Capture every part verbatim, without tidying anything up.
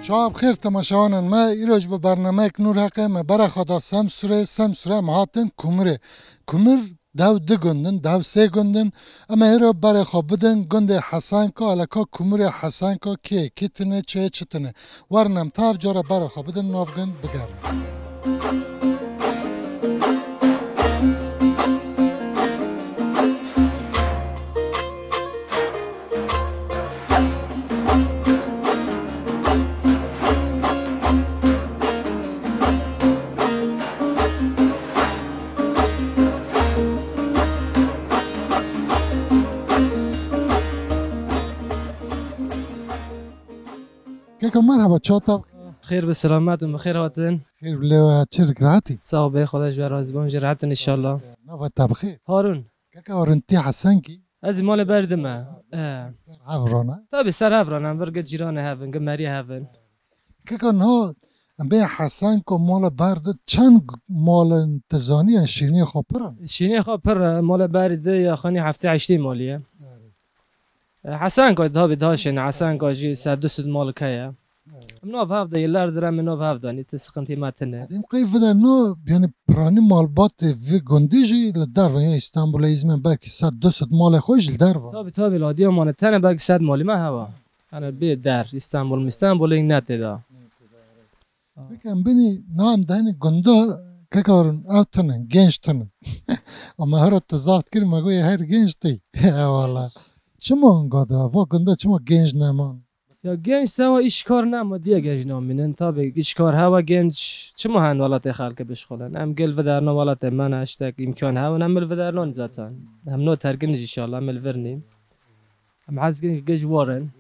Çawa bi xêr temaşevanên me, îro ji bo bernameyek nû re heqê me bere xwe da Semsûrê, Semsûrê em hatin Kumurê. Kumur dew du gund in, dew sê gund in. Em ê hêro berê xwe bidin gundê Hesenka, hele ka Kumurê Hesenka kê, kî tune, çi ye, çi tune. Werin em tev cara berê xwe bidin nav gund bigerin. Keko, merhaba, çawa te? Xêr bi selamet û bi xêr hatin. Xêr bi lê we, çi dik, rehetî? Sağ ol bê, Xwedê ji we razî be, hûn jî rehet in inşallah. Nava te bi xêr? Harun. Keko Harun, tî Hesenkî? Ez ê malê ber de me. He. Ser hev re ne? Tabii ser hev re ne, vir gi cîranê hev in, gi meriyê hev in. Keko, niha em bê Hesenka mala ber de çend mal in, tu zanî, ya şîrînê xwe pir in? Şîrînê xwe pir e, mala berî de ya xanî heftê heştê malî ye. E, Hesenka tabii daha şêne, Hesenka jî sed du sed mal heye. Em nav hev de, yıllardır em nav hev de, yani, ti sıkıntı me tine. Dem qey vide no, yani, piranî malbatê vê gundî jî li derve ya Îstanbulê, Îzmir belkî sed du sed malê xwe jî li derve. Tabii, tabii, la Adıyaman'e tene belki sed malî me heva. Yani bir der, İstanbul, İstanbul ne te da. Peki em binî, na em deynî gunda, kekarin ev tinin, genç tinin. Ama her tu zaf dikir, me goyê her genç tî. Eyvallah. Çima gada, va gunda çima genç neman? Ya genç sewa iş kar nema diye genç namînin. Tabii iş kar heva genç çima hen welatê xelke bişxulin. Em gel viderna welatê me ne, işte imkan hewa, em il viderna zaten. Hem no tergin inşallah, em il virnî. Em hez dikin gej warin.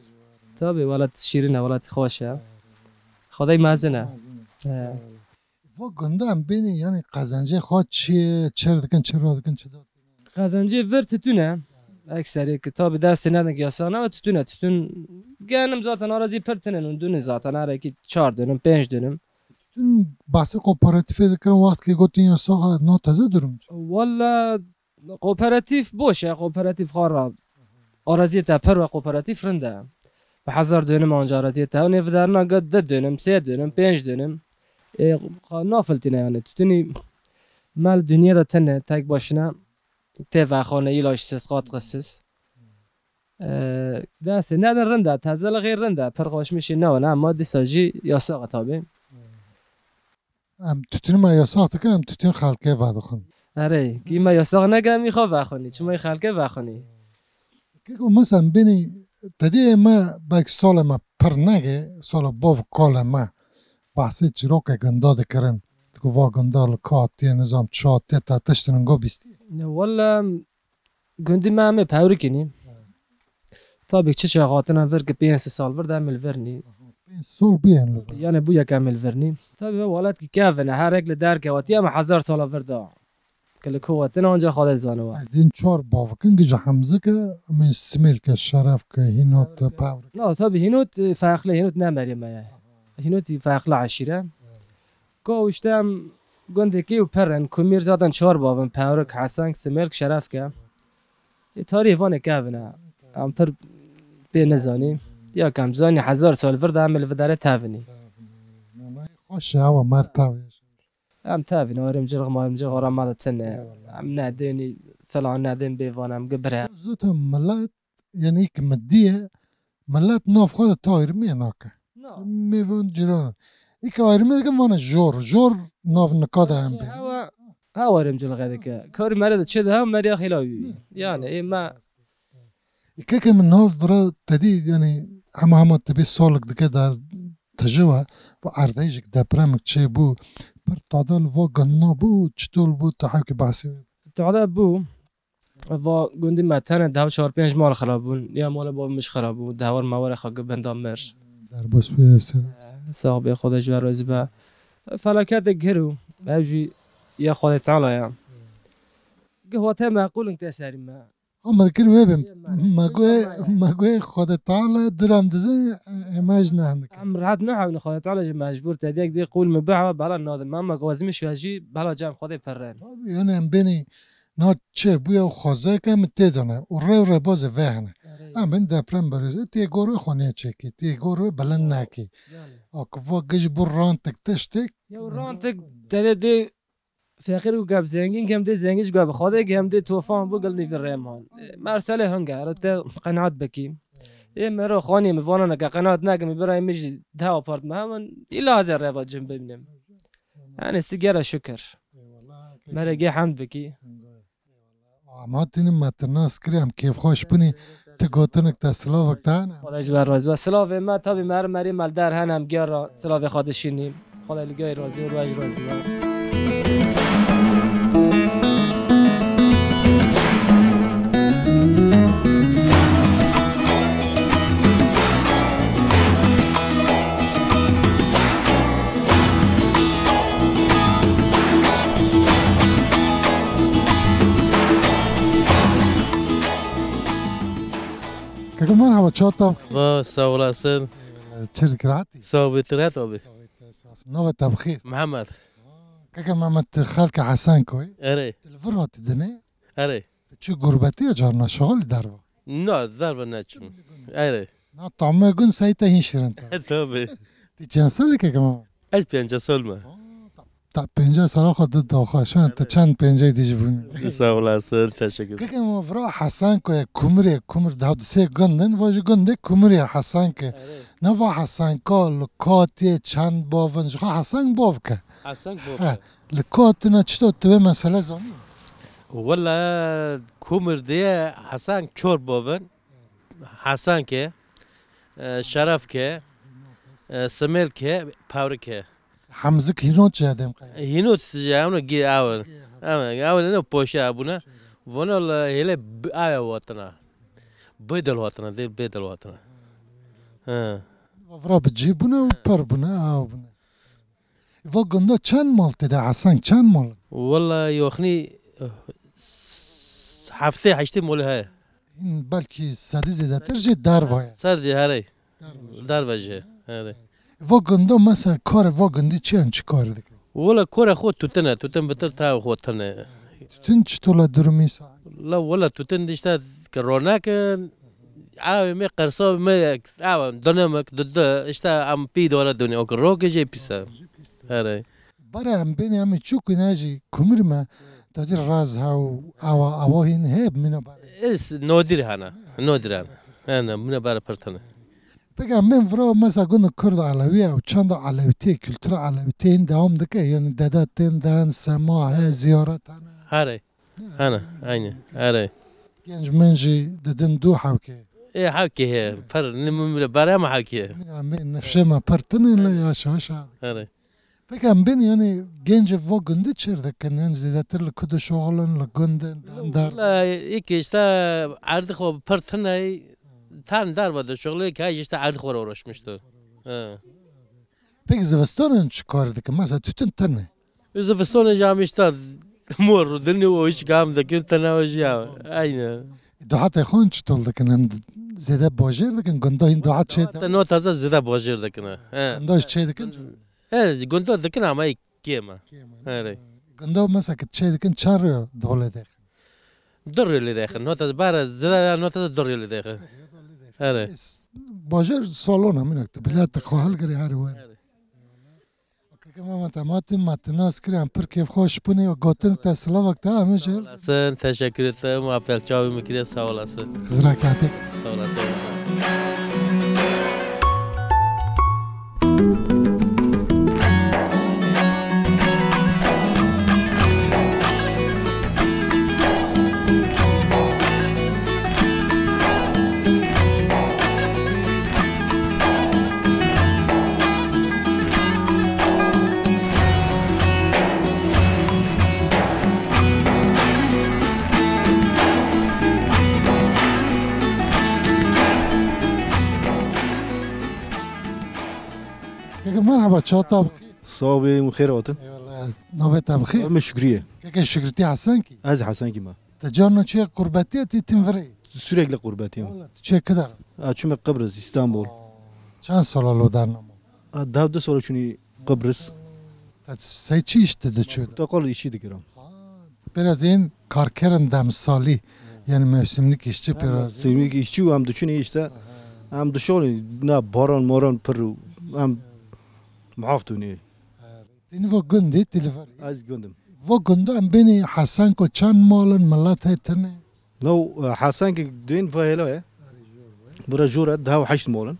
Tabii welat şîrin e, welat xweş e. Xwedê mezin e. He. Va gunda em bênî, yani, qezencê xwe çi ye, çi dikin, çi radikin, çi da? Qezencê vir tütün e. Ekserî ki tabi destê nedin ki yasax ne, tütün e. Tütün genim zaten arazî pir tinin û dünü zaten her eki çar dönüm, pênc dönüm. Tütün bahsê kooperatîfê dikirin, wextkê gotin yasax e, no teze durum çi? Walla kooperatif boş e, kooperatif xara. Araziyê te pir ve kooperatif rind e. Bi hezar dönüm anca araziyê te. Nê vidarina ge du dönüm, sê dönüm, pênc dönüm. E, xa-, nafiltîne yani. Tütünî mel dünya da tene, tek başına tê vexane, ilaçsız, katkısız. E, destê nedin rind e, tezelixê rind e. Pir xweşmişî ne wana, ama dîsa jî yasax e tabi. Em tütünü me yasax dikin, em tütün xelkê vedixwin. Erê, kî me yasax neke, em î xwe vexwinî. Çima î xelkê vexwinî? Keko, mesela binî, te dî ê me belkî sala me pir neke, sala bav kalê me. Bahsê çîrokê gunda dikirin. Diku va gunda li ka hatiye, nizam çi hatiye, te tiştin go bîstî? Ne, walla, Gundî me em ê pewrikînî. Tabii ki çi çax hatina vir ki pênc sal vir de em li vir nî. Pênc sal bûye em li vir. Yani bu yek em li vir nî. Tabii ve welat ki kevin e, her ek li derkevatiye me hezar sala vir da. Ki li ku hatina anca Xwedê zaniwa. Din çar bavikin ki ji Hemzike, min Simêlke, Şerefke, Hînot, Pevrik. Na, tabii Hînot, e, farklı, Hînot ne merî me ye. Hînot farklı aşire. Ko işte em gundekî û pir in, Kumîr zaten çar bav in, Pevrik, Hesenk, Simêlk, Şerefke. Ê tarî vanê kevin e. Em pir pê nizanî. Ya kem zanî hezar sal vir de em li videre tevinî. Xweş e, ewa mer tevê. Em tevinî, ayrımcılık, mayrımcılık ara me de tine. Eyvallah. Em nedênî, filan nedên bêvan, em gibire. Zaten millet, yani, ki mi diye, millet nav xwe de ta ayrımê nake. Na. Mêvan ciran. Îka ayrımê dikin vana jor. Jor nav nika de em bê. Hewa, hewa ayrımcılık dike. Kar mere de çi de hew meriya xêla wî. Yani, ê me. Îka ke min nav vira te dî, yani, hema hema te bê salik dike der tije we, bu erdeyjik depremik çê bû. Pir tadel va ganna bû, çitol bû, te hewkî bahsê wê. Tade bû. Va gundî me tene dev çar pênc mal xirab bûn. Ya malê bavê min jî xirab bû. Dehwar mewara xwe gi benda mir. Derbas bê ser. Sağ bê, Xwedê ji we razî be. Felaketek gir û ev jî ya Xwedê Teala ya. Gih wate meqûl in te serî me. Ama dikir wê bim. Yê me. Me goyê, me goyê Xwedê Teala duram dizin, ema ji nehin dike. Em rehet nehewne Xwedê Teala jî mecbûr te diyek dê qûl min bihewe bela nadin. Me me wezimî şuhe jî bela cem Xwedê perren. Tabii, yani em bênî na çê bûye û xwezeke min tê dane. Û rê û rebazê vê hene. Erê. Em bin deprem berêze tê gor wê xwe nê çêkî, tê gor wê bilind nekî. Yani. Ak va gij bû rantik tiştek. Ya rantik tede dê Feqîr û geb zengîn, gem dê zengîn ji geb Xwedê, gem dê tofan bû gel nîvî rêman. E, mersele hingere te qenaat bikî. Ê mero xanî min vana neke qenaat neke min birayê min jî deh apartman hemin îla ez ê reva cim bimînim. Yani sigere şükür. Mere gê hemd bikî. Ama tînim me te nas kirî em kêfxweş bûnî. Tu gotinik te silavek te hene? Xwedê ji we razî be. Silavê me tabî me her merî me li der hene em giya re silavê xwe dişînî. Xwedê li giyayê razî û we jî razî be. Keke merhaba, çawa te? Va, sağ olasın. Çi dikir hatî? Sağ ol, tu rahat abi. Navê te bi xêr? Muhammed. Keke Mehmet, tu xelkê Hesenkoyê. Erê. Tu li vir hatî dinê? Erê. Tu çi gurbetî ya carna şixulî derva? Na, derva neçûm. Erê. Na tamê gun sey te hîn şirin te. Tabii. Tu çend salî keke Mehmet? Ez pêncî sal me. Aa, ta, ta pêncî sala xwe tu daxwe şan, tu çend pêncî dî jî bûn. Sağ olasın, teşekkür. Keke ma vira Hesenkoyê Kumrê, Kumr, daha du sê gund in, va jî gundê Kumrê Hesenke. Erê. Ne va Hesenka, li Katê çend bav in, ji xwe Heseng bav ke. Heseng bav ke. He, li Katê ne çito tu vê mesele zanî? Wela Kumr diye Heseng çor bav in. Hesenke, e, Şerefke, e, Simêlke, Pawrike. Hemzik hînot jî dem qey. Hînot jî hewno gî ew in. Ew in, ew in, ino poşe hebûne. Vono li hêlê bi-, ew hatina. Bêdil hatina, dê bêdil hatina. He. Vira bi cî bûne û pir bûne, ew bûne. Va gunda çend mal tê de, Hesen, çend mal? Wela yoxnî, eh, s-, heftê heştê malê heye. Hîn belkî sedî zêdetir jê derva ye. Sedî herê. Derva jî. Derva jî, herê. Va gunda mesela karê va gundî çi ye, çi karê dike? Wela karê xwe tûtin e, tûtin bitir tavê xwe tine. Tûtin çi tola durumî sa? La wela tûtin de işte ki ronek e, Awê me qersa me, awa, donemek, du, du, işte em pî dore done, ok roke jê pîse. Herê. Bara em bênê em çûk ne jî Kumrê me, tadî raz ha û awa, awa hîn hep mine bare. Es nodir hana, nodir hana. Hana, mine bare pertene. Peki em bên vira mesela gund Kurd Alewi ya, çanda Alewitê, kültüra Alewitê hîn devam dike, yani dede tên den, sema he, ziyaret hana. Herê. Hene, aynı. Erê. Genç menc jî didin du hewkê. Ê hewkê he. Per nimimre bare ama hewkê he. Min amê nefşe ma per tine le ya şaşa. Erê. Peki em bin yani genç vo gundi çir dikin, yani zêdetir li ku dişoxilin, li gundin, dar. Wala ilk işte erdi xo per tine, tan darva dişoxilê ki işte erdi xo uğraşmıştı. He. Peki zivistonin çi kar dikin? Mesela tütün tine. Zivistonin jî em işte mor dinî û hiç gam dikin tine jî ya. Aynen. Duhatê xwe çi tol dikin? Em zêde bajêr dikin, gunda hîn duhat çê de. Te no taze zêde bajêr dikin. He. Gunda çê dikin? He, gunda dikin ama kêm e. Kêm e. Erê. Gunda mesela ki çê dikin çar dolê de. Du rêlê dexin. Nota bara zira nota du rêlê dexin. Erê. Bajêr salona minak tu bilet xwe hilgirê her wer. Erê. Keke Mehmet, em hatin me tu nas kirin, em pir kêfxweş bûne, gotin te silavek te em jî. Sağ olasın, teşekkür ederim. Apel çavî min kiriye, sağ olasın. Xizra katik. Sağ olasın. Keke merhaba, çawa te bi xêr? Sağ ol, bê, xêr hatin. Eyvallah, Navê te bi xêr? Min Şükrü ye. Keke Şükrü, tî Hesenkî? Ez Hesenkî me. Te carna çûye qurbetiyê, tî tim virê? Sürekli qurbetiyim. Wala, tu çûye kidar? Ha, çûme Qibris, İstanbul. Çend sala lo dernama? Ha, deh du sala çûnî Qibris. Te sey çi iş te diçû? Te qol işî dikirim. Pêre tên karkerin demsalî, yani mevsimlik işçi pêre. Mevsimlik işçi û em diçûnê işte, em dişolî, na baran maran pir û em muaf dûnê. Tî niva gundê, tî li vir. Ez gundim. Va gunda em bênî Hesenko çend malin, milet hê tine? Law, e, Hesenki duyên va hêla ye. Bura jûr e, deh û heşt malin.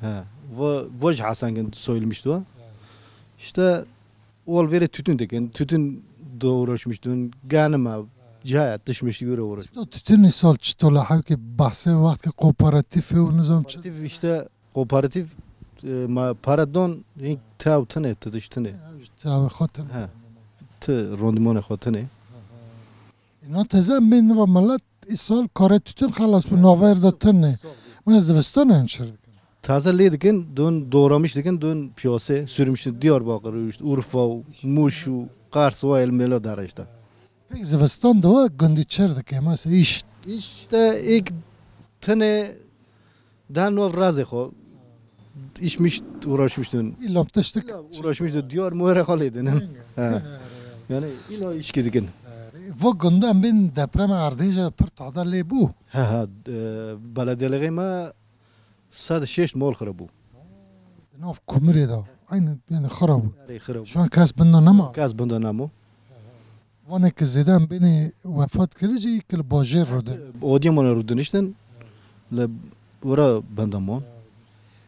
He, va, va ji Hesenkin soyulmuş dua. İşte, ol vêrê tütün dikin, tütün de uğraşmıştın, ganime, caya dişmiş göre uğraş. Çito tütün îsal çito la hevke bahsê wextkî kooperatif û nizam çi? Kooperatif işte, kooperatif, e, ma para don, hîn taw tine, tidiş tine. Taw xwe tine. He. Ti rondimane xwe tine. Îna teze em bên niva milet îsal karê tütün xelas bû, naver de tine. Min zivistan en çir dikin. Taze lê dikin, dön doğramış dikin, dön piyase, sürmüş Diyarbakır, işte Urfa, Muş, Kars, o el melo dar işte. Pek zivistan de o gundî çir dike, mesela iş. İşte ilk tine daha nov razê xo. İşmiş uğraşmıştın. İlla tiştik. Uğraşmıştı. Diyar muhere xo lê dinin. Ha. Yani illa iş gidikin. Vo gunda bin deprem erdêje pir tada lê bû. Ha ha. E, belediyeliğê me sed şeş mol xirab bû. Di nav kumirê de. Aynı yani xirab bû. Yarê xirab bû. Şu an kes binda nema. Kes binda nemo. Vanê ki zêde em bênê wefat kirî jî ki li bajêr rûdin. Odiyê mane rûdiniştin li wira benda mon.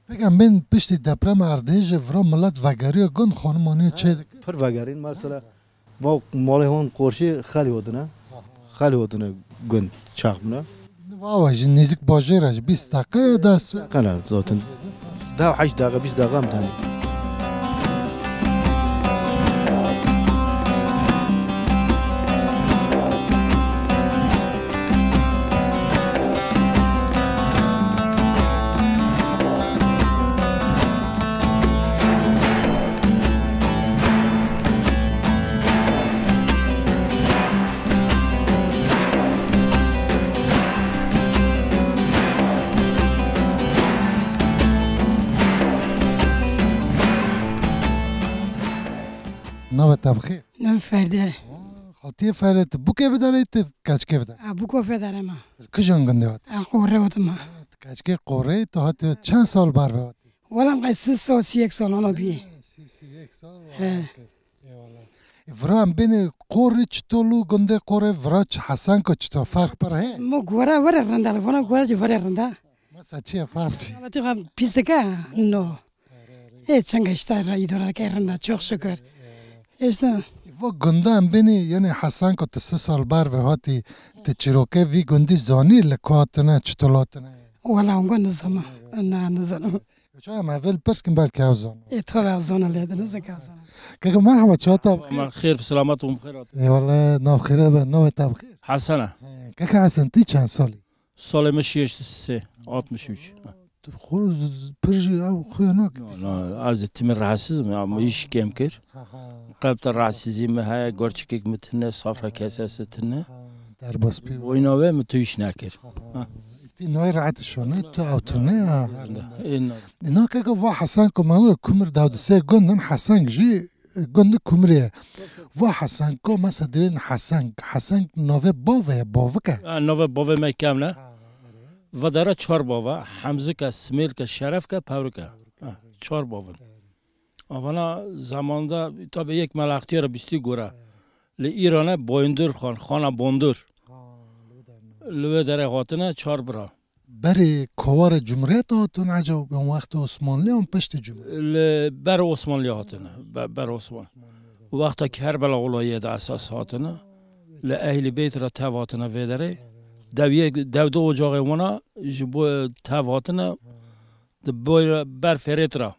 Peki em bên piştî deprem erdê ji vira milet vegeriya gund xanimaniya çê dikin? Pir vegerîn mesela va malê hon qorşî xelî hodine. Xelî hodine gund çax bine. Niva we ji nêzik bajêr e, ji bîst deqe ye dest. Qena zaten. Deh heşt deqe, bîst deqe em tenê. Navê te bi xêr? Navê Ferde. Xatiye Ferde, tu bûkê vidarê, tu keçkê vidarê? A, bûko vedare ma. Kijan gundê hatî? A, Qorê hatî ma. Tu keçkê Qorê, tu hatî çend sal ber ve hatî? Wala em qey sî sal, sî yek sal ana bîye. Sî, sî yek sal. He. Eyvallah. E, vira em bênê Qorê çito lû, gundê Qorê vira çi Hesenko çito, ferq pir heye? Mo gora were rinda, vana gora jî were rinda. Masa çi ye ferq çi? Wala tu xam pîs dike? No. Ê çenga işte ra îdora dike rinda, çok şükür. İşte. Va gunda em bênê, yani Hesenko tu sê sal ber ve hatî, tu çîrokê vî gundî zanî li ku hatine, çito hatine? Wala ongo nizama. Na, nizama. Çawa em ev li pirs kin belkî ew zana. Ê, tabii ev zana lê de, nizin ki ev zana. Keke merhaba, çawa te bi xêr? Aman xêr, bi selamet û bi xêr hatin. Eyvallah, nav xêre be, navê te bi xêr? Hasan e. He, keke Hasan, tî çend salî? Salê min şêst û sê, altmış üç. Tu xwe z-, z-, pir jî ew xuya nakitî. Na, na, ez timî rahatsizim ya, min îş kêm kir. Ha, ha. Qebta rahatsizî min heye, gorçikek min tine, safra kesesi tine. Ha, derbas pî. Oyna ve min tu îş nekir. Ha, ha. Ha. Tî nayê rahat şone, tu ew tine ya. Ê, na. Ina keke va Hesenko me wê kumir dewdisê gundin, Hesenk jî gundî kumrê ye. Va Hesenko mesa divên Hesenk. Hesenk navê bavê ye, bavik e. Ha, navê bavê me kevn e. Ha, erê. Vedere çar bava, Hemzik e, Simêlk e, Şerefk e, Pewrik e. Ha, çar bavin. Avana zamanda tabi yek melaxtiyara bîstî gore. Li Îran e Boyundur Xan, Xana Bondur. Ha, li wê derê. Li wê derê hatine çar bira. Berê kovarê Cumhuriyet hatin ecab, yan wextê Osmanlî yan piştî Cumhuriyet? Li ber Osmanlî hatine. Be-, ber Osman. Wexta Kerbela olayê de esas hatine. Li Ehlî Beyt re tev hatine vê derê. Dev yek, dev du ocaxê wana ji bo tev hatine. Di boy ber Ferêt re.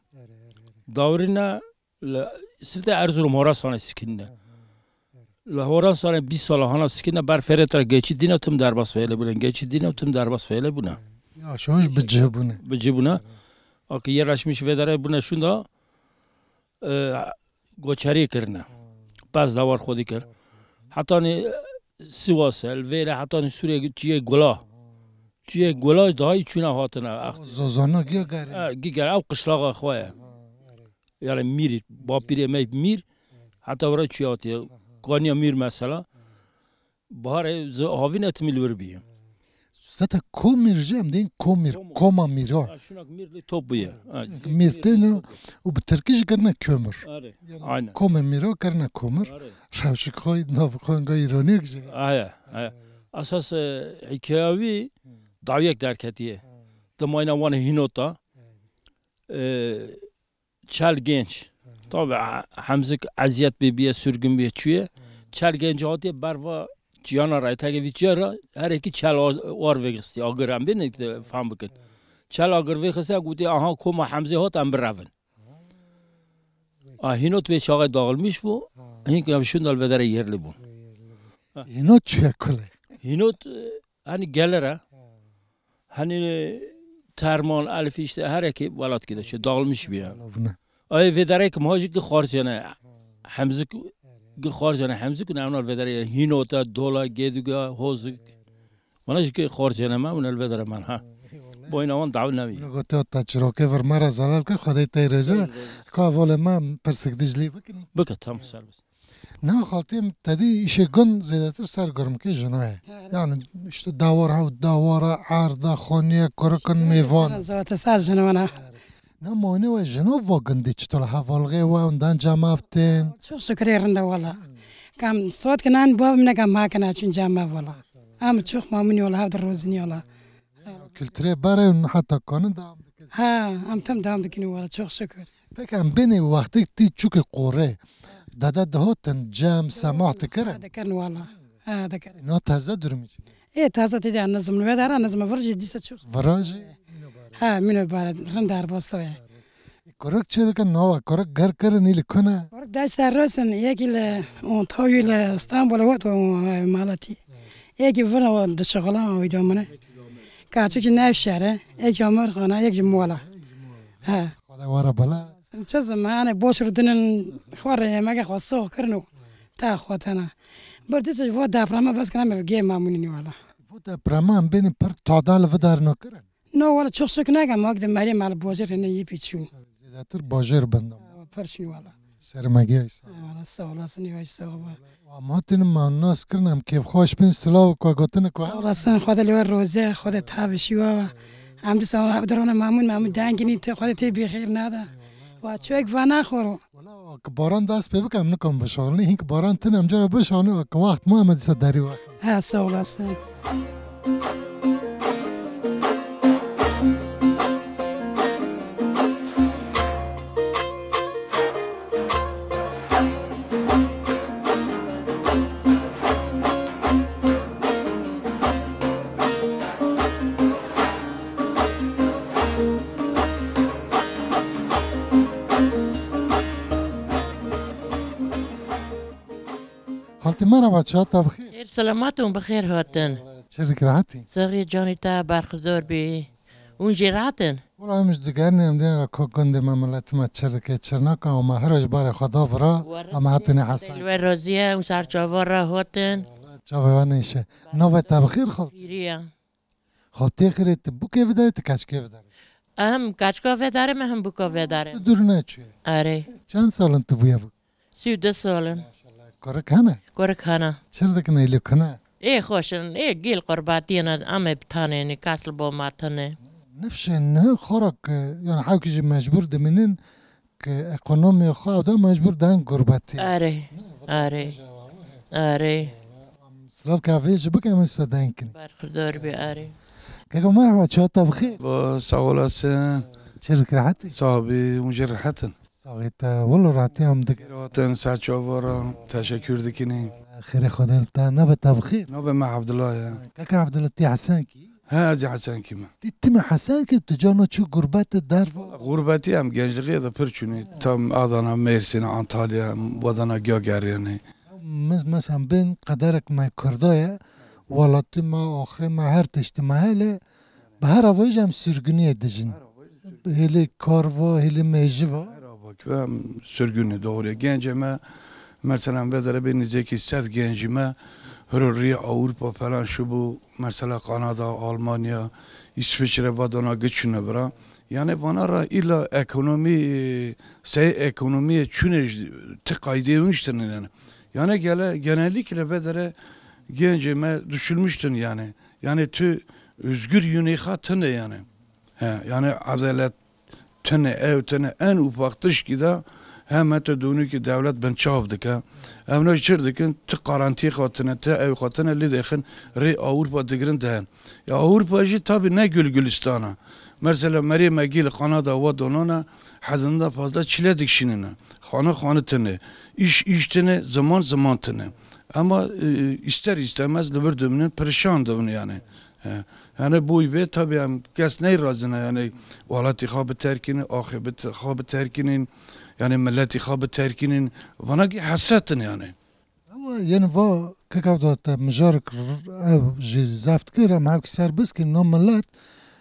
Dawrîne li sifte Erzurum Horasanê sikinine. Li Horasanê bîst sala hana sikine ber Ferêt re geçî dîne tim derbas fêle bûne. Geçî dîne tim derbas fêle bûne. Ya, şoş bi cih bûne. Bi cih bûne. Akî yerleşmiş vê derê bûne şunda, e, goçerî kirine. Pez dawar xwedî kir. Hetanî Sivas e, li vêre hetanî Sûriyê çiyê gula. Çiyê gula dayî çûne hatine. Zozana giya gerê. E, giger ew qişlaxa xwe ye. Yani Mîr, bapîrê me Mîr, heta were çûye hatiye. Kaniya Mîr mesela. Baharê zi-, havîn etimî li wir bîye. Zaten Komîr jî em dên Komîr, Koma Mîra. Ha, şunak Mîr li top bûye. Ha, Mîr tên û bi tirkî jî kirine kömür. Are, aynen. Koma Mîra kirine kömür. Are. Rewşik xwe, nav xwe, nga îronîk jî. Aya, aya. Esas, e, hikaye wî dawiyek derketiye. Di mayna wan hînota. E, Çel Genç. Tabi, Hemzik eziyet bê, biye sürgün biye çûye. Çel Genç hatiye berva ciyana re, teke vî çiya re, her ekî çel war vêxistî, agir em bê ne fehm bikin. Çel agir vêxistî, gotî, aha, koma Hemzê hat, em birevin. A hînot vê çaxê dağılmış bû, hîn em şûn dal vedere yerli bûn. Hînot çûye kule? Hînot, e, hani gelir e. Hani Terman, Elif işte her eki welat gide şey dağılmış bir ya. Ay vederek ma jik xarcene. Hemzik gi xarcene, Hemzik ne onlar vedere Hînota, Dola, Geduga, Hozik. Mana jik xarcene ma un el vedere man ha. Boyna wan dav nevi. Bunu gote ta çiroke ver mara zalal kir, Xwedê te rêze. Ka vole ma pirsik dijlî bikin. Bike tam serbest. Na xaltê te dî îşê gund zêdetir ser gurmikê jina ye. He. Yani işte dawar hew dawara, erda, xoniye, kurikin, mêvan. Zaten ser jina wana. Na moyne we jina va gundî çitur hevalgê we, ondan cemav tên? Çok şükür ê rinda wala. Kam sot kinan bav mine kam ha kana çün cemav wala. Am çok mamuni wala, hevdir rozini wala. Kültüre bare heta kanin devam dikin. Ha, am tam devam dikin wala, çok şükür. Peki em bênê wextêk tî çûkê qorê, dede dihotin cem semah dikirin? Ha, dikirin wala. Ha, dikirin. No taze durumî çi? Ê, taze tê de nizim li vedara, nizim vir jî dîsa çûk. Vira jî? Ha, mîno bare, rind derbas to ye. Kurik çi dikin nava? Kurik ger kirin î li kune? Kurik dest der rosin, yekî li Ontario li İstanbul got û malatî. Yekî vir o dişixulan o îda mine. Kaçik ji Nevşehre, yek ji Amerxana, yek ji Mola. He. Xwedê were bela. Çi zim, yani boş rudinin xwe re yemege xwe sox kirin û ta xwe tena. Bir dîs ji vo deprema bes kirin me gê mamûnî wala. Vo deprema em bênin pir tada li vidarina kirin. No wala çok şükür neke mak de merî mal bojer ne yî piçû. Zêdetir bajer benda. Pir şûn wala. Sermegê sağ. Wala sağ olasın, yavaş sağ ol. Em hatin ma nas kirin, em kêfxweş bin, silav ku gotin ku. Sağ olasın, Xwedê li we roze, Xwedê tabişî we. Em di sağ ol, Abdurrahman Mamun, Mamun dengini te, Xwedê te bixêr nada. Wa çöek va naxoro. Wala ki baran dest pê bike, em nikom bişaxilin. Hink baran tine, em cara bişaxilin, ki waxt ma em disa derî we. Ha, sağ olasın. Xaltî merhaba, çawa te bixêr? Xêr selamat û bi xêr hatin. Çi dik rehetî? Saxî canî te berxudor bî. Hûn jî rehet in? Wela em ji digerînê em dêne re ku gundê me, miletê me çi dike, çi nake, ama her ji barê xwe da vira, em hatine Hesen. Li we razî ye, hûn ser çava re hatin. Çavê we neyşe. Navê te bi xêr xalt? Xêrî ye. Xaltê xêrê, tu bûkê vidarî, tu keçikê vidarî? Em keçika vedarê me, hem bûka vedarê. Tu dûr neçûye. Erê. Çend sal in tu bûye bûk? Sî û du sal in. Maşallah. Kurik hene? Kurik hene. Çi dikin êlî kune? Ê xweş in, ê gêl qurbatiyê ne, em ê bi tanê ne, kes li bo me tune. Nifşê ne xora ku, yani hewkî jî mecbûr dimînin ku ekonomiya xwe da mecbûr dan gurbetî. Erê, erê, erê. Silav ka vê jî bikim, wisa deng kin. Berxudar bî, erê. Keko merhaba, çawa te bixêr? Ba, sağ olasın. Çi dik rehetî? Sağ bî, hûn jî rehet in. Saxê te, wilo rehetî em dik. Hatin, ser çava re, teşekkür dikinî. Xêrê Xwedê li te, navê te bixêr? Navê me Abdullah ye. Keke Abdullah, tî Hesenkî? He, ez ê Hesenkî me. Tî timî Hesenkî, tu cana çû gurbetê derve? Gurbetî em genclixê de pir çûnî. Tam Adana, Mêrsîn, Antalya, em wedana giya geriyane. Mes-, mesela bên qederek me Kurda ye, welatî me, axê me, her tiştî me hele, bi her avayî jî em sürgüniyê dijin. Hêlê kar va, hêlê mêjî va. Em sürgünê doğruya. Gencê me, mesela, em vê derê bê nêzîkî sed gencî me hiro rî Ewropa falan şibû, mesela, Kanada, Almanya, İsviçre, va dona giçûne bira. Yani vana ra îla ekonomî, sey ekonomiyê çûne ji ti qaydê hûn ji tine yani. Yani gele-, genellikle vê derê gencê me düşülmüştün yani. Yani tu özgür yûnê xwe tine yani. He, yani adalet tine, ew tine, en ufak tişkî de heme tu dûnî ki dewlet bin çav dike. Ew ne çir dikin, ti qarantî xwe tine, ti ew xwe tine, lê dêxin rê Ewropa digirin dihen. Ya Ewropa jî tabi ne gül gülistana. Mesela merê me gî li Kanada wa donana, hedinda fazla çile dikşînine. Xane xane tine, iş iş tine, zaman zaman tine. Ama, e, ister istemez li vir diminin, perişan dibin yani. He. Yani boy vê tabi em kes ney razine yani welatî xwe biterkînin, axê bit-, xwe biterkînin, yani milletî xwe biterkînin. Vana ki hesetin yani. Ew yên va kek ew da te mijarek r-, ew jî zeft kir, em hevkî ser biskîn, no millet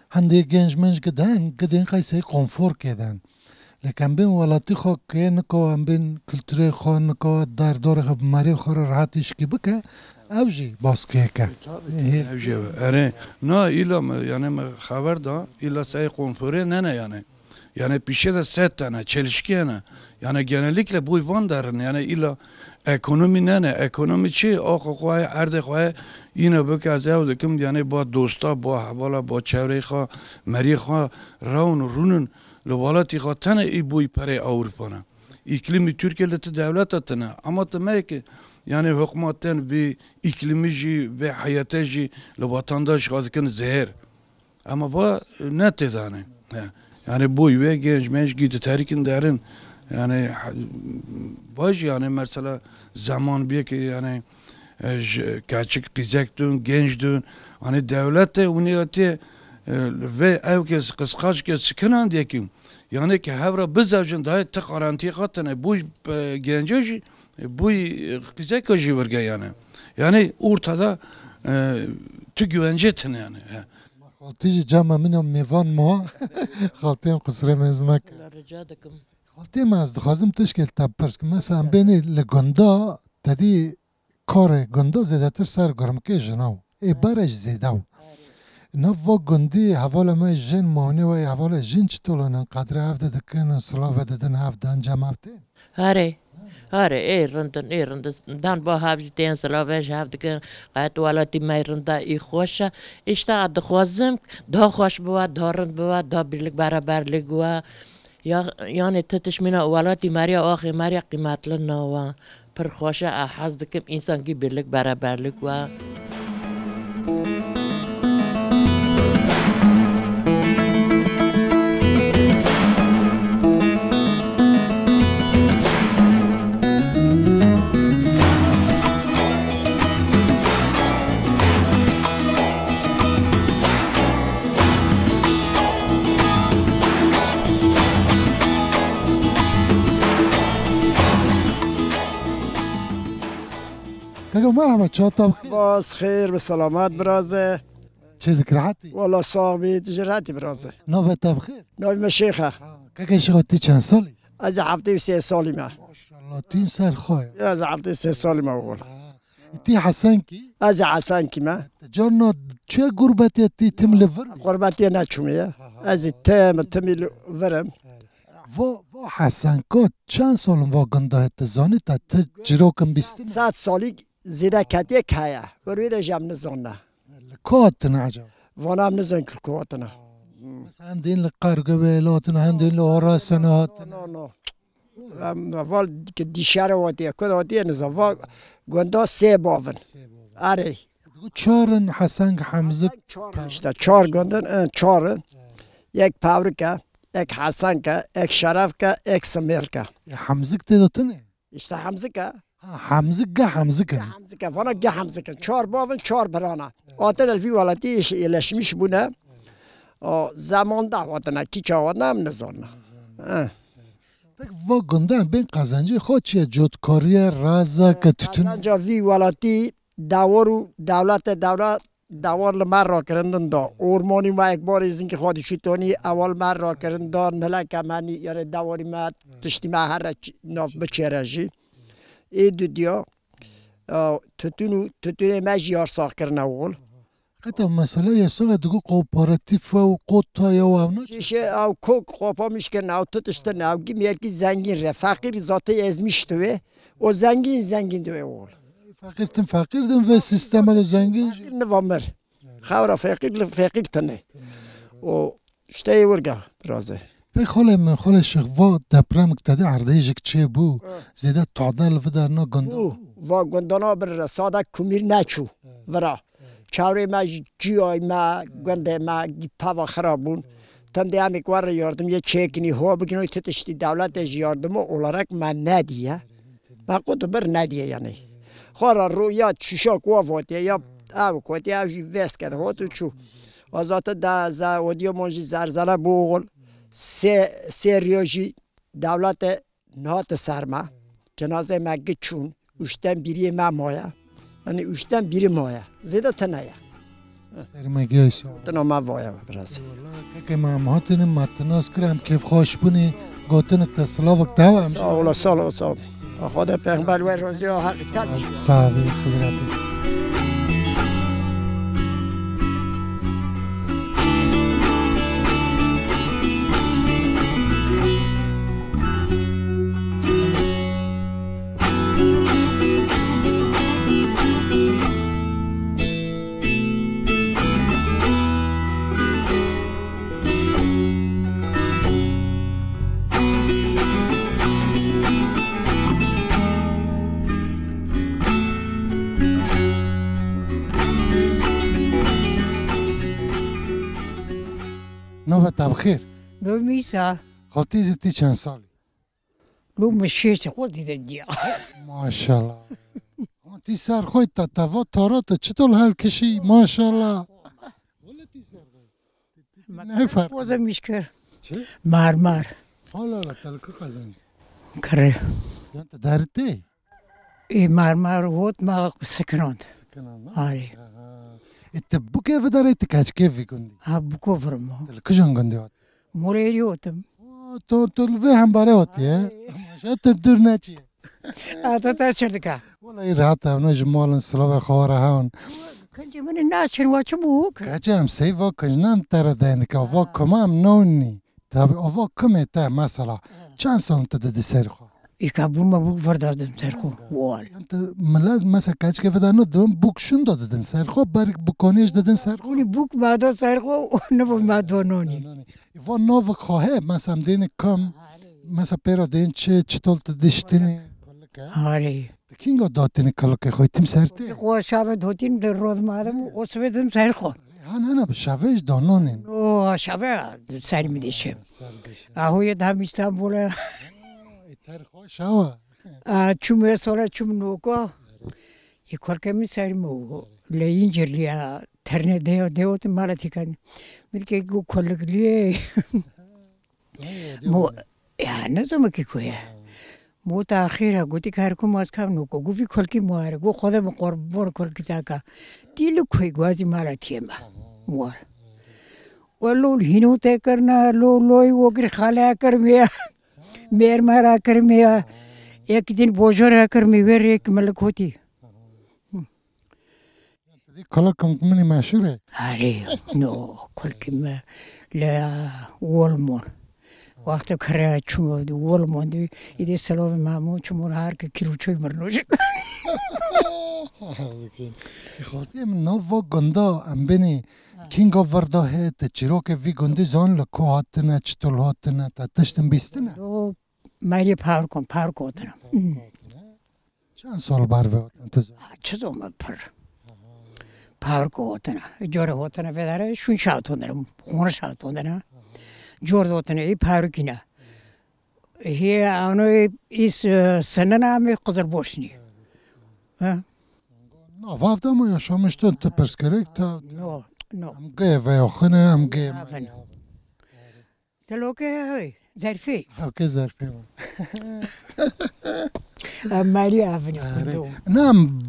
hendê genc menc gidin, gidin qeysey konforkê den. Lê em bên welatî xwe kê niko, em bên kulturê xwe niko, derdorê xwe bi merê xwe re rehet îşkî bike, ew jî baskiyeke. E, tabii, tabii, ev jî ev. Erê, na îla me, yani me xeber da, îla sey konforê nene yani. Yani pîşe de sed tane, çelişki hene. Yani genellikle bu van derin, yani îla ekonomi nene, ekonomi çi? Axa xwe, erdê xwe, yine bike ez ew dikim, yani ba dosta, ba hevala, ba çevrê xwe, merî xwe, rewn û rûnin, li welatî xwe tene î bûyî perê Ewropa ne. Îklîmî Tirkiye li ti dewleta tine. Ama tu meyekî, yani hukmaten vê îklîmî jî, vê heyete jî li vatandaş xwe dikin zehir. Ama va ne tê dane. He. Yani boy ve genç menç gî diterkin derin. Yani ha-, baş yani mesela zaman bir ki yani, e, j-, keçik qîzek dön, genç dön. Hani devlet de ûniyatê, e, ve ew kes qisqaç kes sikinan diye ki. Yani ki hevra bizevcin dahi te qarantî xatine. Boy, e, gence jî, e, boy, e, qîzeka jî virge yani. Yani ortada, e, tu güvence tine yani. He. Xaltî jî cama min a mêvan ma. Xaltî em qisirê mêz mek. Wela rica dikim. Xaltî me ez dixwazim tişkê li te bipirs kim. Mesela em bênî li gunda te dî karê gunda zêdetir ser gurmikê jina û ê berê jî zêde û. Nav va gundî hevala me jin mawne we hevala jin çitolin in qedre hev de dikin in silavê didin hev dan cem hev tên. Harê, harê, ê rindin, ê rindin. Dan ba hav jî tên silavê ji hav dikin. Qet welatî me rinda î xweş e. Îşte a dixwazim daha xweş biwa, daha rind biwa, daha birlik beraberlik wa. Ya, yani ti tişmîna welatî meriya axê meriya qîmetli nawa. Pir xweş e, a hez dikim însan gî birlik beraberlik wa. Kaka merhaba, çata. Bas, xêr, bi selamet, birazê. Çi dik, rehetî? Wala sax bî, tu jî rehetî birazê. Navê te bi xêr? Navê me Şêx e. Ha, keke Şêx, tu çend salî? Ez ê heftê û sê salî me. Maşallah, tu ser xwe ye. Ez ê heftê û sê salî me oxul. Ha. Ti Hesenkî? Ez ê Hesenkî me. Carna çi gurbetê ti tim li vir? Gurbetê neçûme ye. Ha, ha. Ez ê tim, timî li vir im. Va, va Hesenko çend sal in va gunda hê, tu zanî te, tu cirokin bîstine? Sed salî zêde ketiye heye. Wer wê de jî em nizanine. Li ku hatine ecaba? Vana em nizanîn ku li ku hatine. Mesela hendên li Qergivêl hatine, hendên li Orasene hatine. No, no, no. Em, val ki dîşere hatiye, ku de hatiye nizan. Va gunda sê bav in. Sê bav in. Erê. Digo çar in, Heseng, Hemzik. Çar in işte, çar gundin, in çar in. Yek Pevrik e, yek Hesenk e, yek Şerefk e, yek Simêrk e. E, Hemzik tê de tune? İşte Hemzik e. Ha, Hemzik, ge Hemzik in. Ge Hemzik e, vana ge Hemzik in. Çar bav in, çar birana. Hatine li vî welatî iş-, yerleşmiş bûne. O, zemanda hatine, kîça hatine em nizanine. Eh. Peki va gundan bên qezencê xwe çi ye? Cotkariye, raza, ke tutun? Qezenca vî welatî dewar û dewlete dewlet dewar li me rakirindin da. Ormanî me ekbarê zingî xwe dişîtonî, ewal me rakirin da, nileke me nî, yanî dewarî me, tiştî me here ç-, nav biçêre jî. Ê dudiya, e, tutun û, tutunê me jî yarsax kirine wol. Qeta mesela yasaxa digo kooperatif e û kota ya û ew ne? Şişe ew kok kopamiş kirin, ew tutiştin, ew gimyerkî zengîn re. Feqîr zatê ezmiş diwê. O zengîn zengîn diwê wol. Feqîr tim feqîr din ve sistema de zengîn jî. Feqîr niva mir. Xewra feqîr li feqîr tine. O işte ê wirga biraz e. Pê xalê min, xalê Şêx, va depremik te dî erdê jik çêbû, zêde tade li vi derna gunda. Bû, va gundana bir re, sade kumîr neçû vira. Çawrê me jî, ciyay me, gundê me, gî teva xira bûn. Tim dê em ê were yardim yê çêkinî, ho bigin, tu tiştî dewletê jî yardimo olarak me nediye. Me qut bir nediye yanî. Xwe re ro ya çişak wa votiye, ya ev kotiye, ev jî vês kete, hot û çû. Azate da za odiyo mon jî zerzele bû oğul. Sê, sê riyo jî dewlete nehate ser me. Cenazeyê me giçûn. Uşten biriyê me maye. Yanî uşten biri maye. Zêde tine ye. Serê me giya sağ ol. Dina me vaya biraz. Eyvallah. Kekê me em hatine, me tinas kir, em kêfxweş bûne, gotinik te, silavik te hewe, em jî. Sağ ol, sağ ol, sağ ol. Xwedê pêxember we roziya heq te. Sağ ol, Xizretê. Nava te bi xêr. Nov Mîsa. Xaltî zî tî çend salî? Lo min şêst xwe dîtin diya. Maşallah. Ama tî ser xwe te, te va tara te çitor hel kişî, maşallah. Wele tî ser xwe. Ne fark? Xwe de mişkir. Çi? Marmar. Hala la telku kazanç. Kare. Yan te dertê? E, marmar hot ma sikinand. Sikinand, ha? Arê. Aha. E, te buke vidare te kaçke vi gundi? Ha, buko vrmo. Te li kijan gundi hat? Morêrî otim. O, to, to li vê hembarê hatiye. Ay. Maşa tu dûr neçiye. Ata te çirdika. Wala î rahat evno ji malin silavê xwe re hewn. Kincê min naçin wa çi bûk? Kaçê em sey va kincnan te re denika va kuma em nonî. Tabi ava kumê te mesela. Çend sal tu didi ser xwe? Îka bû me bûk vir dadim ser xwe. Wal. Yan tu milet mesela keçikê veda ne dibin bûk şunda didin ser xwe, berik bûkonêj didin ser xwe. Hûnî bûk me da ser xwe, ne bû me da nonî. Va navik xwe heye, mesela em dêne kam, mesela pêra dên çi, çi tol tu diştinî? Arê. Di kinga datinî kilikê xwe, tim ser tê? Xwe şave dotin de rod marim, o sibê dim ser xwe. Ha, ne, ne, bi şave ji da nonên. O şave ser mi dişim. Ser dişim. Aho ye dam İstanbul'a. E, ter xwe şawa. A, çum e sonra çum noko. E, kolke mi ser mi o. Le incirliya terne deo, deo te mala tikan. Mi ke go kolikliye. Mo, ya, ne zoma ki ku ye. Mo ta axir ha, gotî ki her ku maz kam noko, go vî kolkî mo are, go xwede min qorbon kolkî ta ka. Tî li kuy gwazî mala tiyê me. War. We lol hîno te kirina, lo loy wo kir xale ya kir me ya. Mêrme ra kir me ya. Ek din bojor ra kir me, wê rêk me li kotî. Dî kalakim minî meşhur e. Arê, no, kulkî me le wolmon. Wexto kere çûmo di wolmon di, îdî silovê me hemû çûmo har ke kîroçoy mirnoj. Xaltiyê min nav va gunda em binî. Kinga virda heye, te çîrokê vî gundî zan li ku hatine, çitul hatine, te tiştin bîstine? Do meriyê parkon, park hatine. Çend sal ber ve hatin tu zan? Ha, çi zoma pir. Park hatine. Cor hatine vedere, şun şatonere, xoniş hatine. Cor hatine, ê parkine. Hê ano is, e, senena me Qizilboşnî. Ha? Na, vavda mı yaşamıştın, tu pirskerek ta. No, no. Em gê veya xine, em gê. Aferin. Te loke hey, zerfê. Loke zerfê mi? Em marî avine. Arê. Kundo. Na, em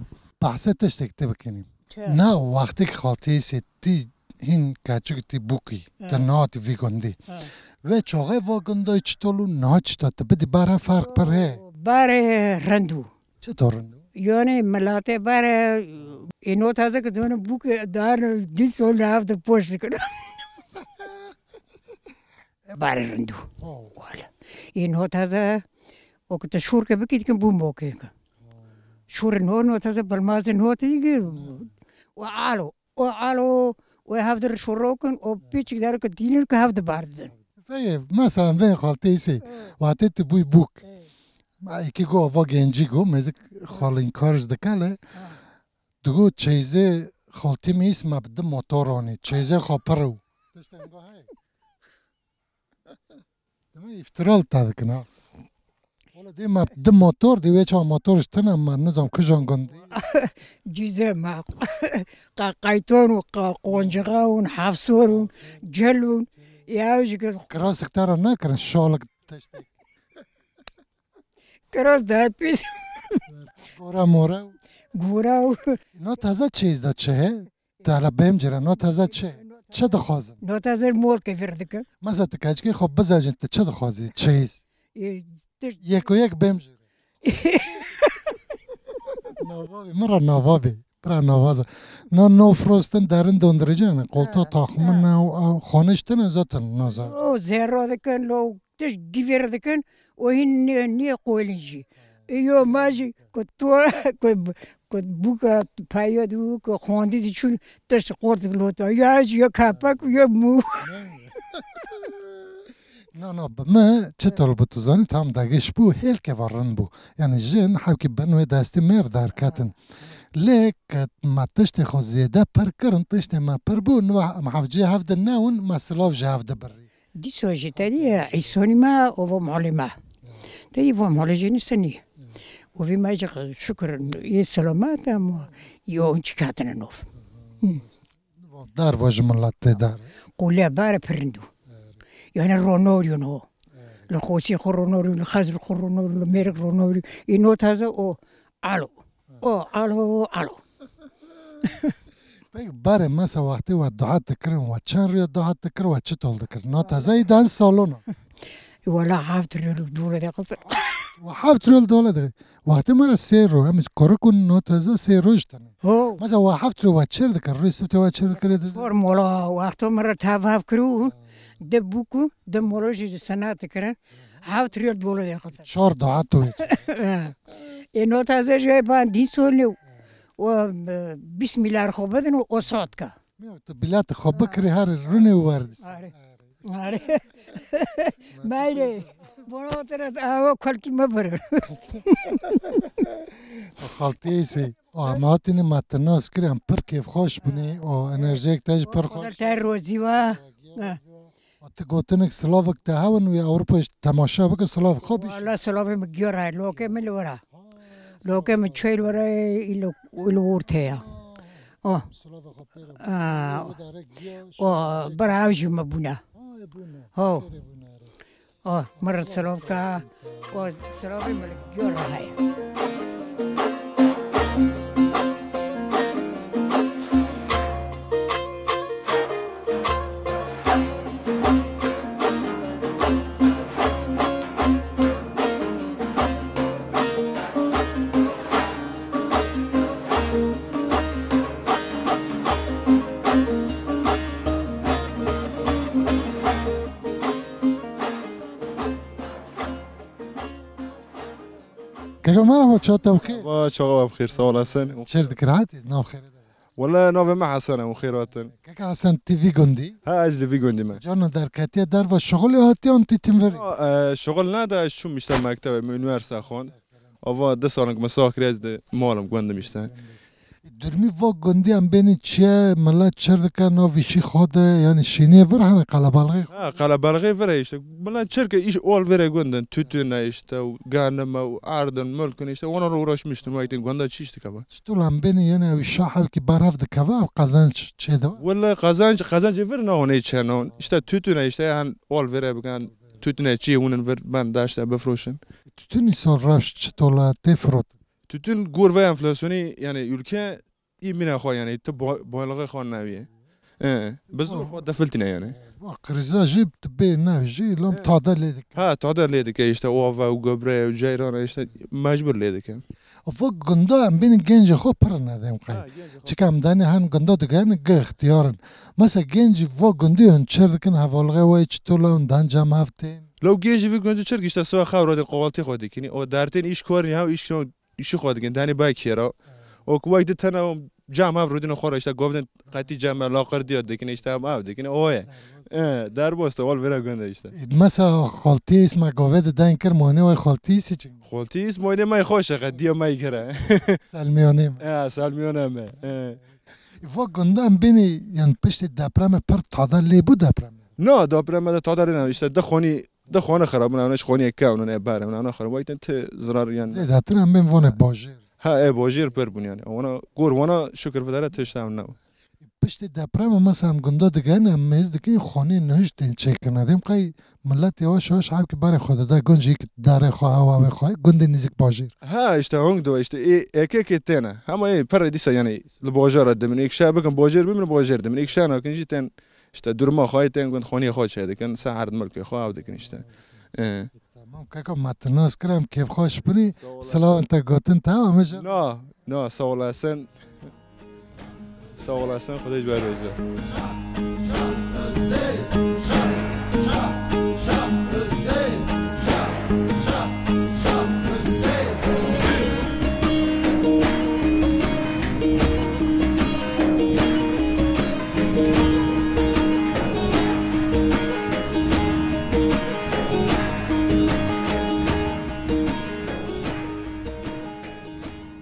bahse tiştek te bikinî. Na wextê ki xaltiyê sê tî hîn keçik tî bûkî, Ha. Te nehatî vî gundî. Ha. Wê çaxê va gundayê çitol û niha çita, te bidî ber hev ferq pir heye? Ber, e, rind û. Çito rind û? Yani milatê ber, e, ê no taze ki dûne bûk, e, dar dî sol nav de poş dikin. Ber rind û. Oh. Wala. Ê no taze, o ki te şûr ke bikî dikin bû mokê ke. Şûr no, no taze bilmazê no te ki. O alo. O alo, o hev dir şûrokin, o piçik der ke dînin ke hev di bar didin. Feyê, mesela vê xaltê sê, Evet. Wextê tu bûy bûk. Evet. Ma êkî go, va gencî go, mêzik xalînkar ji dikele. Ha. Digo çeyzê xaltî me îs me bi di motor anî. Çeyzê xwe pir û. Tiştên go hey. Dema îftira li te dikin ha. Wala dê me di motor, dê wê çawa motor ji tine me nizam kujan gundî. Cîzê me. Qa-, qayton û qa-, qoncixa û hafsor û cel û ya ji ke Kirasik te re nekirin, şalik tiştek. Kiras daha pis. Gora mora. Gora û No taze çeyiz de çi he? Te hele bêm cire, no taze çi? Çi dixwazin? No taze mol ke vir dikin. Mesela tu keçikê xwe bizewcin, tu çi dixwazî? Çeyiz. E, tu Yek û yek bêm cire. Nava bê, min re nava bê. Bira nava za. Na no frostin derin dondiricî ne. Koltuq Ha, taxmin ha. Ne û, û xoniş tine zaten naza. O zerra dikin, lo tişt givêr dikin, o hîn niye, niye qoyilin jî. E, yo ma jî ku tu, ku, ku bûka payê dû, ku xwendî diçûn, tişt qortik lota. Ya jî ya kapak, ya mû. Na, na, bi me çi tol bû tu zanî, tam dagiş bû, hêlkeva rin bû. Yani jin hewkî bin wê destî mêr derketin. Lê ke me tiştê xwe zêde pir kirin, tiştê me pir bû, niha em hevcî hev di newin, me silav ji hev dibirî. Dîso jî te dî îsonî me û vo molê me. Te dî vo molê jî nî senî. Û vî me jî şukir yê selamet em yo çi katine nov. Hı. Dar vo ji milet tê dar. Qule bare pir rind û. Yani ronorî no. Li Xosî xwe ronorî, li Xezr xwe ronorî, li Mêrik ronorî. Î no taze o alo. O alo, alo. Peki, barê mesa wextê we duha dikirin, we çend rûya duha dikir, we çi tol dikir? No teze î dan salona. Wala heft rûya dole de qisir. We heft rûya dole de. Wextê me re sê rû, em korik û no teze sê roj tene. Ho. Mesa we heft rû we çir dikir, rûyê sifte we çir dikir. Formola, wexto me re tev hev kirû, de bûku, de molo jî sena dikirin. Heft rûya dole de qisir. Çar duha tu. Ê no teze jê ban dîn solê û, e, bîst milyar xwe bidin û o sot ka. Ya, tu bilet xwe bikirî her rûnê û werdî. Are. Are. Mayre. Bono tere awa kalkî me bir. Xaltiyê sê. O, em hatine me te nas kir, em pir kêfxweş bûne. O enerjiyek te jî pir xweş. Te rozî wa. Ha. Tu gotinek silavek te hewin wê Ewropa jî temaşe bike, silav xwe bî. Wala silavê min giyor e, lokê min li wira. Lokê min çey li wira, îlo, îlo ortê ya. O. Silavê xwe pêre. Aa. Wê dare giya, o, şerê bira ew jî me bûne. Ha, e bûne. Ho. Şerê bûne, erê. O, min re silav ka. O, silavê min li giyor heye. Kaka, merhaba, çawa te bi xêr? Va, çawa bi xêr, sağ olasın. Çêr dikir hatî, nav xêrê de. Wala navê me Hesen e, û xêr hatin. Kaka Hesen, tu vî gundî? Ha, ez li vî gundî me. Carna derketiye derva şixulê hatiye an tu tim verî? Ha, e, şixul ne de, ez çûm işte mektebe, me üniversite xwend. Ava du salin ku me sax kiriye, ez di malim, gund im işte. Durmî va gundî em bênî çiye, milet çir dike, nav îşî xwe de, yani şîniyê vir hene, qelebalixê xwe. Ha, qelebalixê vir e işte. Milet çir ke îş ol vêrê gund in, tütün e işte, û ganim e, û erdin, mulkin işte, onlarla uğraşmıştım, vaktin gunda çi iş dikeve. Çitur em bênî, yani ew şah ew ki berhev dikeve, ew qazanç çê de? Wala qazanç, qazanç vir na hone çe na. İşte tütün e işte, yani ol vêrê bigan, tütün e çi, unin vir ben daşte bifroşin. Tütün îsal rewş çi tola tê firot? Tütün gor ve enflasyonî, yani ülke îmîna xwe, yani tu bo-, boyluğê xwe naviye. E, bi zor xwe defiltine yani. Va kriza jî tu bê ne jî lam tada lê dike. Ha, tada lê dike işte, o ava û göbre û ceyran işte mecbur lê dike. Va gunda em bînin gencê xwe pir ne dem qey. Ha, gencê xwe. Çika em danê hen gunda digerin ge ixtiyar in. Mesela gencî va gundî hûn çir dikin hevalgê we çito la hûn dan cem hev tên. Lo gencî vî gundî çir işte siwa xew rodin qovaltî xwe dikinî. O dertên îş korî ha îş Îşî xwe dikin, tenê bay kêra. O ku wek di tena cam hev rûdine xwe re, işte govdin qetî cam me laqir diya dikin, işte em ev dikin, o ye. E, derbas te, wal vira gund e işte. Mesela xaltî isma gove de den kir, mane wek xaltî isi çin. Xaltî is moyne may xweş e, qe diya may kire. Selmiyonê me. Ya, selmiyonê me. E. Va gunda em bênî, yani piştî depremê pir tada lê bû depremê. Na, depremê de tada lê ne, işte di xonî Di xwana xirabin, ew ne ji xwaniyê kevn, ne ber, ew ne xirab, wayten ti zirar, yani. Zêdetir em bên vanê bajêr. Ha, e, bajêr pir bûn, yani. Wana, gor wana şükür videre tişt ew ne. Piştî deprem, mesela em gunda digerin, em mêz dikin, xwanê nihişt tên çêkirine. Dêm qey millet yavaş yavaş hevki berê xwe dide, gunc yek darê xwe, ew avê xwe, gundê nêzik bajêr. Ha, işte hong do, işte, e, eke ke têne. Hema ê, pere dîsa, yani, li bajara dimin. Êk şe bikin bajêr bimin, bajêr dimin. Êk şe nakin jî tên, işte, duruma xwe tên gund xwaniyê xwe çêdikin, ser erd milkê xwe ew dikin, işte. E. Tamam, keko, me tu nas kirim, kêfxweş binî. Sağ olasın. Silavên te gotin, tamam, hemî ji. No, no, sağ olasın. Sağ olasın, Xwedê ji we razî.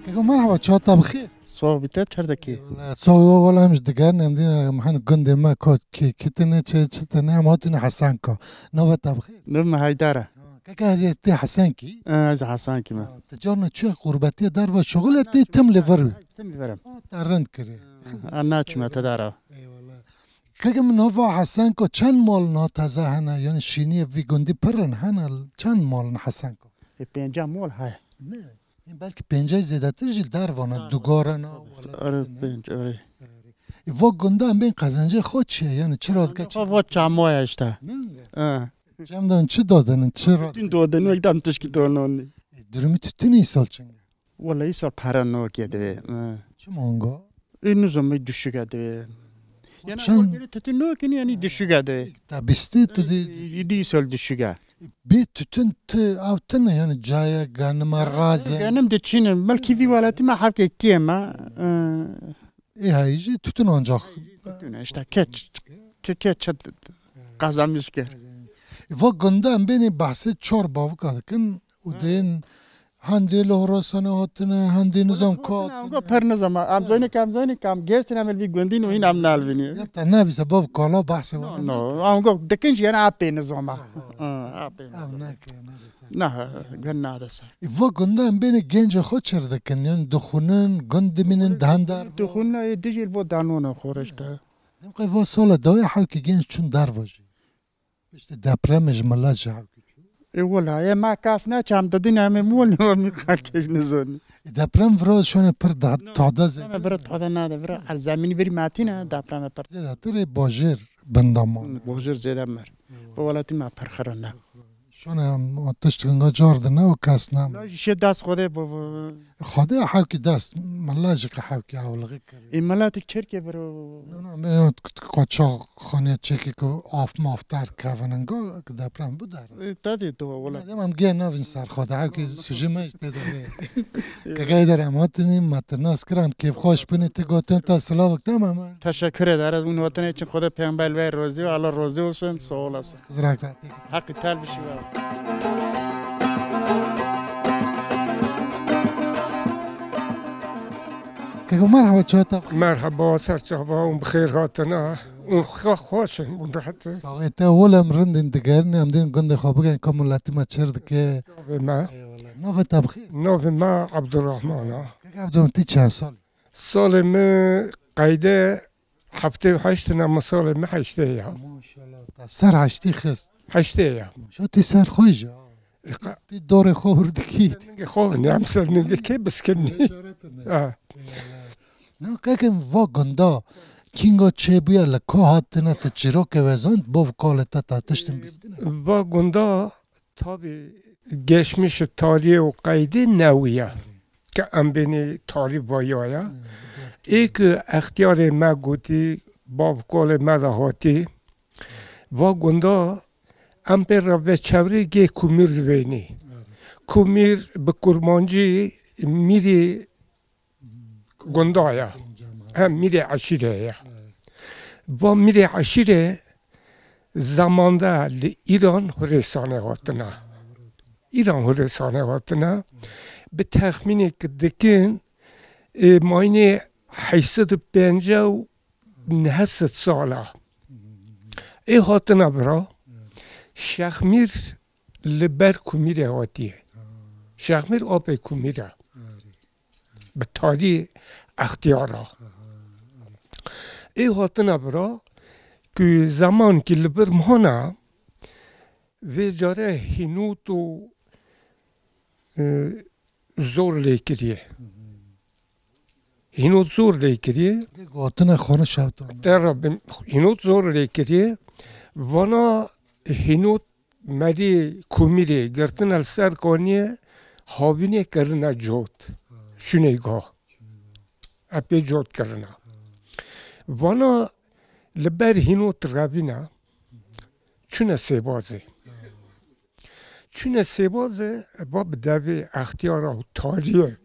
Keko, merhaba, çawa te bi xêr? Sağ ol, bi te çer dekî? Eyvallah, sağ ol, wala em ji digerin, em dîn, em hen gundê me, ko, kî, kî tine, çi, çi tine, em hatine Hesenko. Navê te bi xêr? Navê me Heydar e. Ha, keke, ez tê Hesenkî? E, ez Hesenkî me. Ha, tu carna çi qurbetiye derva şuxul e, tê tim li vir wî? Tim li vir im. Ha, te rind kirî. Ha, naçime te dara. Eyvallah. Keke, min nava Hesenko çend mal na teze hene, yani şîniyê vî gundî pir in hene, çend mal in Hesenko? E, pênca mal heye. Ne. Belkî pêncayî zêdetir jî li derva ne, dugarana, welatê ne. Are, pênc, are. E, va gunda em bên qezencê xwe çi ye? Yani çi radike çi? Xwe va çamoya işte. Ne? Ha. Cem de çi dodinin, çi radike? Tün dodin, wek dam tişkî dononi. E, durumî tütün îsal çinge? Wela îsal pere nokê divê. Ha. Çi manga? E, nizam, e, düşüge divê. Yani çend? Tütün nokê yani düşüge divê. Te bîstî tu dî. E, îsal düşüge. Bê tütün tu ew tune, yani caya ganima raze. Ganim de çînin. Belkî vî welatî me hevkê kêm e. Ê heyî jî tütün ancak. Tütün işte keç, ke-, keç qazanmış kir. Va gunda em bênî behsê çar bavika dikin û dên hendê li Horasanê hatine, hendê nizam ka. Ango per nizam. Em zoyne kam, zoyne kam. Geçtin em vî gundî nû hîn em nalvinî. Ya te nebîse bav kala behsê. No, no. Ango dikin jî yani apê nizam. Ha, apê nizam. Ev neke, ne dese. Na, gund nade ser. Î va gunda em bêne gencê xwe çir dikin, yan dixwînin, gund dimînin, di hender. Dixwînin, ê dijî li bo danûna xwe re işte. Dem qey va sala dawî hewkî genc çûn derva jî. Piştî depremê ji milet jî hewkî çû. Ê wela, ê ma kas ne çam didin em ê mol ne mi qal kej nizanî. Ê deprem vira şone pir da, tada zê. Deprem vira tada nade, vira her zemînî virî matîne, deprem pir. Zêdetir ê bajêr binda ma. Bajêr zêde mir. Bi welatî me pir xirine. Şone em o tişt ginga car dine û kes nam. La jî şe dest Xwedê bo. Xwedê hewkî dest, milla jî ke hewkî hewlixî kir. Ê miletik çirkê biro. No, no, me yo, ko çax xaniye çekî ku af maf der kevin inga, ki deprem bu der. Ê, te dê tu wala. Dem em gê navin ser Xwedê, hewkî suji me işte de. Kekey der em hatinî, me te nas kir, em kêf xweş binî, ti gotin te silavik, tamam. Teşekkür ederiz. Û notinê için Xwedê Peygamber ve rozi ve Allah razı olsun. Sağ olasın. Xizrak rahatê. Heqî tel bişî we. Keko merhaba, çawa te? Merhaba, ser çava û bi xêr hatina. Û xwe xweş in, û rehet in. Saxê te, wele em rindin digerin, em dên gundê xwe bigerin, ka miletî me çir dike. Çavê me. Eyvallah. Navê te bi xêr? Navê me Abdurrahman e. Keko Abdurrahman, ti çend sal? Salê min qeyde heftê û heşt in, ama salê min heştê ya. Maşallah, te ser heştî xist. Heştê ya. Maşallah, tê ser xwe jî. E, qa- Tê dorê xwe hûr dikî. Ningê xwe ne, em ser ningê kê biskirnî. Çare tune. Ha. Eyvallah. Na kekim va gunda, kinga çêbûye, li ku hatine, tu çîrokê wê zand, bo kolê te ta tiştin bîstine? Va gunda tabi geçmiş tarihê û qeydê newiye. Ke em bênî tarî vayaya. Ê ku extiyarê me gotî, bav kolê me de hatî. Va gunda em pê re ve çevrê gê Kumîr divênî. Kumîr bi kurmancî mîrê gunda ya. Hem mîrê eşîre ya. Va mîrê eşîre zamanda li Îran Hurêsanê hatine. Îran Hurêsanê hatine. Bi texmînê ki dikin, ê, maynê heyşt sed û pêncî û neh sed sala. Ê hatine vira, Şexmîr li ber Kumîrê hatiye. Şexmîr apê Kumîr e. Bi tarî extiyar e. Ê hatine vira ku zemankî li vir mana, vê care hînot û, e, zor lê kiriye. Hînot zor lê kiriye. Lê gotine xwe ne şewtan. Te Rabbim, hînot zor lê kiriye. Vana hînot merî Kumîrê girtine li ser kaniyê, havînê kirine cot. Şûnê ga. Epê cot kirine. Vana li ber hînot revîne, çûne sêbazê. Çûne sêbazê, va bi devê extiyara û tariyê.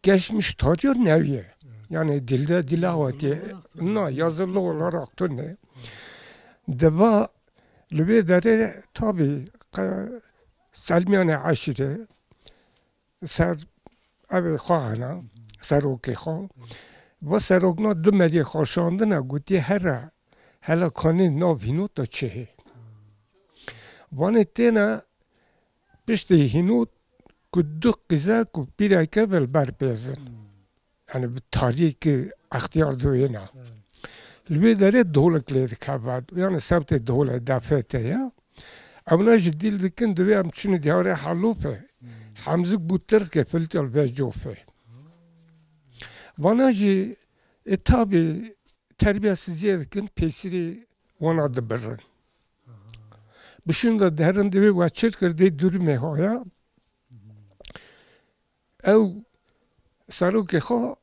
Geçmiş tariya newiye. Yani dilde dile hatiye. Na, yazılı olarak tune. Deva li vê derê tabi qe-, Selmiyanê eşîre ser evê xwe hene, serokê xwe. Va serokna du meriyê xwe şandine, gotiye here, hela kanê nav hînota çi hê. Vanê têne piştê hînot ku du qîzek û pîreke ve li ber pêzin. Yani bi tarî ki extiyar duyêna. Li wê derê dolik lê dikeve. Yani sewtê dolê defê te ya. Ewna jî dîl dikin, divê em çûnî diyarê Helûfê. Hemzik bû Tirkê, filtê li vê cofê. Vana jî, e, tabî terbiyesiziyê dikin, pêsirî wana dibirin. Bi şûn de derin divê we çir kir, dê durumê haya. Ew serokê xwe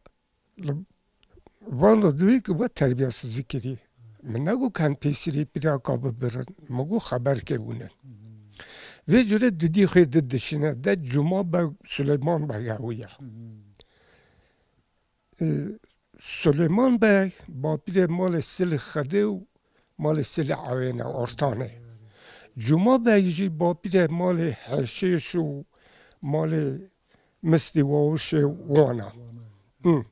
li van re duyê ku we terbiyesizî kirî. Min negot ken pêsirî piraka bibirin. Min got xeberkê hûn in. Vê cure dudî xwê di dişîne. De Cuma Beg, Suleyman Beg ew ya. E, Suleyman Beg bapîrê malê Silî Xedê û malê Silî Ewê ne, Ortanê. Cuma Beg jî bapîrê malê Heşêş û malê Mistî Wawişê wan e. Hı.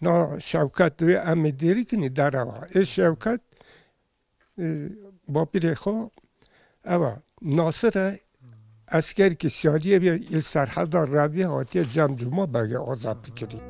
Na Şewket wê em ê dêrî kinî derewa. Ê Şewket, e, bapîrê xwe, ew e, Nasir e, eskerkî siyaliyê bî, îl Serheda revî hatiye cem Cuma Begê azad bikirî.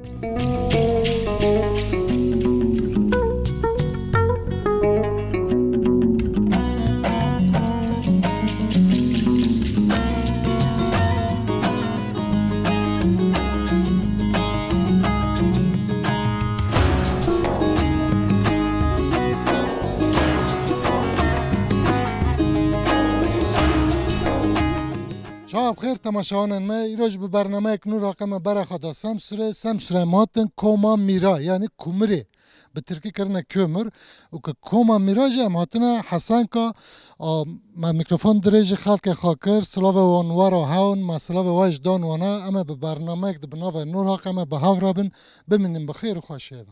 Çawa bi xêr temaşevanên me, îro jî bi bernameyek nû raqe me berexa da Semsûrê, Semsûrê me hatin Koma Mîra, yanî Kumirê. Bi tirkî kirine Kömür. Û ki Koma Mîra jî em hatine Hesenka, a, me mîkrofon dirêjî xelkê xwe kir, silavê wan wera hewn, me silavê we jî dan wana, em ê bi bernameyek di bi navê Nûrhaq em ê bi hev re bin, bimînin bi xêr û xweşiyê de.